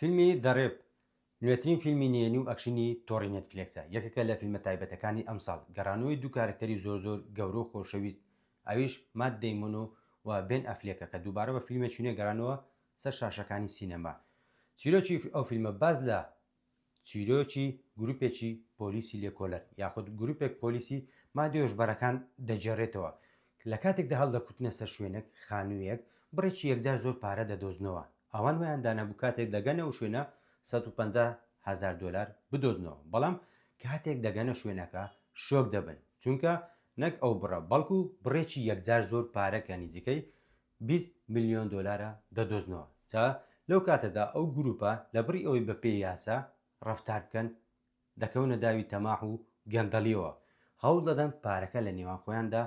فیلمی The Rip نوێترین فیلمی نهێنی و ئەکشنی تۆڕی نێتفلێکسە، یەکێکە لە فیلمە تایبەتەکانی ئەمساڵ، گەڕانەوەی دوو کارەکتەری زۆر زۆر گەورە و خۆشەویست ئەویش مات دەیمۆن و و بێن ئەفلێکە کە دووبارە بە فیلمێکی نوێ گەڕانەوە سەر شاشەکانی سینەما. چیرۆکی ئەو فیلمە باس لە چیرۆکی گروپێکی پۆلیسی لێکۆلەر یاخود گروپێک پۆلیسی مادە هۆشبەرەکان دەگێڕێتەوە لە کاتێکدا هەڵدەکوتنە سەر شوێنێک، خانوویەک، بڕێکی یەکجار زۆر پارە دەدۆزنەوە. ئەوان وایان دانابوو کاتێک دەگەنە ئەو شوێنە 150 هەزار دۆلار بدۆزنەوە، بەڵام کاتێک دەگەنە شوێنەکە شۆک دەبن، چونکە نەک ئەو بڕە، بەڵکو بڕێکی یەکجار زۆر پارە کە نزیکەی 20 ملیۆن دۆلارە دەدۆزنەوە. جا لەو کاتەدا ئەو گروپە لەبڕی ئەوەی بەپێی یاسا ڕەفتار بکەن، دەکەونە داوی تەماح و گەندەڵیەوە، هەوڵ دەدەن پارەکە لە نێوان خۆیاندا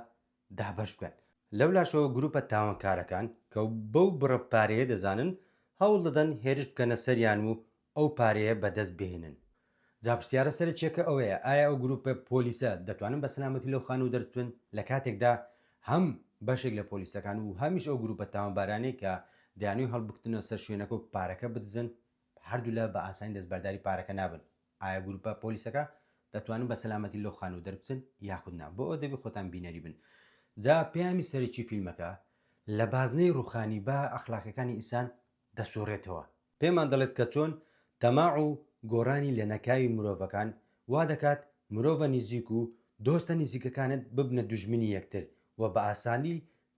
دابەش بکەن. لەولاشەوە گروپە تاوانکارەکان کە بەو بڕە پارەیە دەزانن، هەوڵ دەدەن هێرش بکەنە سەریان و ئەو پارەیە بەدەست بهێنن. جا پرسیارە سەرەکیەکە ئەوەیە ئایا ئەو گروپە پۆلیسە دەتوانن بە سەلامەتی لەو خانوو دەرچبن لە کاتێکدا هەم بەشێک لە پۆلیسەکان و هەمیش ئەو گروپە تاوانبارانەی کە دەیانەوێت هەڵبکوتنە سەر شوێنەکە و پارەکە بدزن هەردوولا بە ئاسانی دەستبەرداری پارەکە نابن. ئایا گروپە پۆلیسەکە دەتوانن بە سەلامەتی لەو خانوو دەربچن یاخود نا؟ بۆ ئەوە دەبی خۆتان بینەری بن. جا پەیامی سەرەکی فیلمەکە لە بازنەی ڕووخانی بەها ئەخلاقیەکانی ئینسان دەسوڕێتەوە. پێمان دەڵێت کە چۆن تەماع و گۆڕانی لەنەکاوی مرۆڤەکان وا دەکات مرۆڤە نیزیک و دۆستە نیزیکەکانت ببنە دوژمنی یەکتر و بە ئاسانی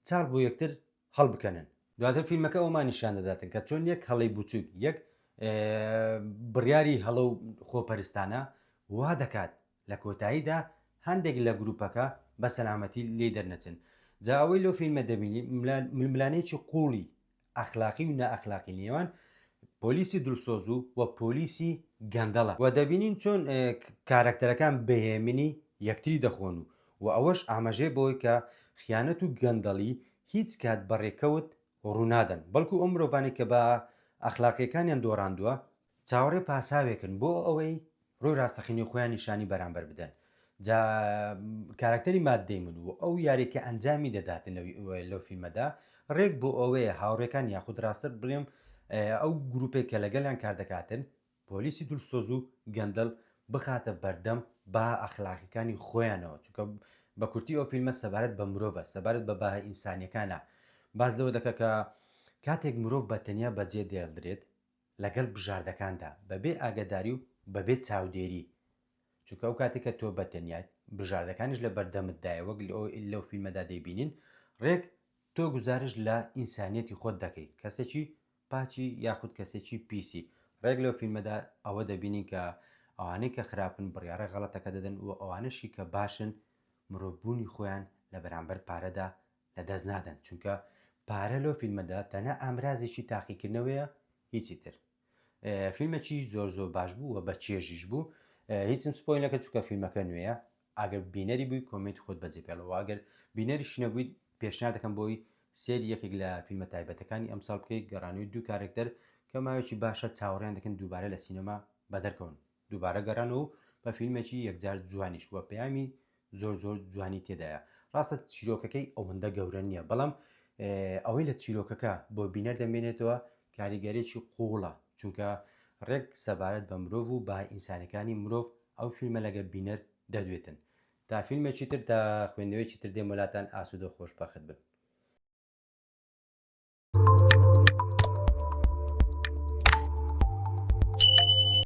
چاڵ بۆ یەکتر هەڵبکەنن. دواتر فیلمەکە ئەوەمان نیشان دەداتن کە چۆن یەک هەڵەی بچووک، یەک بڕیاری هەڵە و خۆپەرستانە وا دەکات لە کۆتاییدا هەندێک لە گروپەکە بە سەلامەتی لێی دەرنەچن. جا ئەوەی لەو فیلمە دەبینی ململانێیەکی قووڵی ئەخلاقی و نائەخلاقی نێوان پۆلیسی دڵسۆز و و پۆلیسی گەندەڵە و دەبینین چۆن کارەکتەرەکان بەهێمنی یەکتری دەخۆن و و ئەوەش ئاماژەیە بەوەی کە خیانەت و گەندەڵی هیچ کات بە ڕێکەوت ڕوونادەن بەڵکو ئەو مرۆڤانەی کە بە ئەخلاقیەکانیان دۆڕاندووە چاوەڕێ پاساوێکن بۆ ئەوەی ڕووی ڕاستەقینەی خۆیان نیشانی بەرامبەر بدەن. جا کاراکتەری مات دەیمن و ئەو یاریە کە ئەنجامی دەداتن لەو فیلمەدا ڕێک بۆ ئەوەیە هاوڕێکان یاخود ڕاستتر بڵێم ئەو گروپێک کە لەگەڵیان کار دەکاتن پۆلیسی دڵسۆز و گەندەڵ بخاتە بەردەم بەها ئەخلاقیەکانی خۆیانەوە چونکە بە کورتی ئەو فیلمە سەبارەت بە مرۆڤە سەبارەت بە بەها ئینسانیەکانە باس لەوە دەکە کە کاتێک مرۆڤ بە تەنیا بەجێ دێڵدرێت لەگەڵ بژاردەکاندا بەبێ ئاگەداری و بەبێ چاودێری چونکە ئەو کاتێک کە تۆ بەتەنیایت بژاردەکانیش لە بەردەمتدایە وەک لەو فیلمەدا دەیبینین ڕێک تۆ گوزارشت لە ئینسانیەتی خۆت دەکەی کەسێکی پاکی یاخود کەسێکی پیسی ڕێک لەو فیلمەدا ئەوە دەبینین کە ئەوانەی کە خراپن بڕیاڕە غەڵەتەکە دەدەن و ئەوانەشی کە باشن مرۆڤبوونی خۆیان لە بەرامبەر پارەدا لەدەست نادەن چونکە پارە لەو فیلمەدا تەنها ئامرازێکی تاقیکردنەوەیە هیچی تر فیلمێکی زۆر زۆر باش بوو و بە چێژیش بوو هیچم spoil نەکە چونکە فیلمەکە نوێیە ئەگەر بینەری بووی comment خۆت بەجێ پێڵەوە ئەگەر بینەریش نەبوویت پێشنیار دەکەم بۆی سێری یەکێک لە فیلمە تایبەتەکانی ئەمساڵ بکەیت گەڕانەوەی دوو کارەکتەر کە ماوەیەکی باشە چاوەڕێیان دەکەن دووبارە لە سینەما بەدەرکەون دووبارە گەڕانەوە و بە فیلمێکی یەکجار جوانیش و پەیامی زۆر زۆر جوانی تێدایە ڕاستە چیرۆکەکەی ئەوەندە گەورە نییە بەڵام ئەوەی لە چیرۆکەکە بۆ بینەر دەمێنێتەوە کاریگەرێکی قوڵە چونکە ڕێک سەبارەت بە مرۆڤ و بە ئینسانەکانی مرۆڤ ئەو فیلمە لەگە بینەر دەدوێتن تا فیلمێکی تر تا خوێندنەوەیەکی تر دێم وەلاتان ئاسوودە خۆشبەخت بن.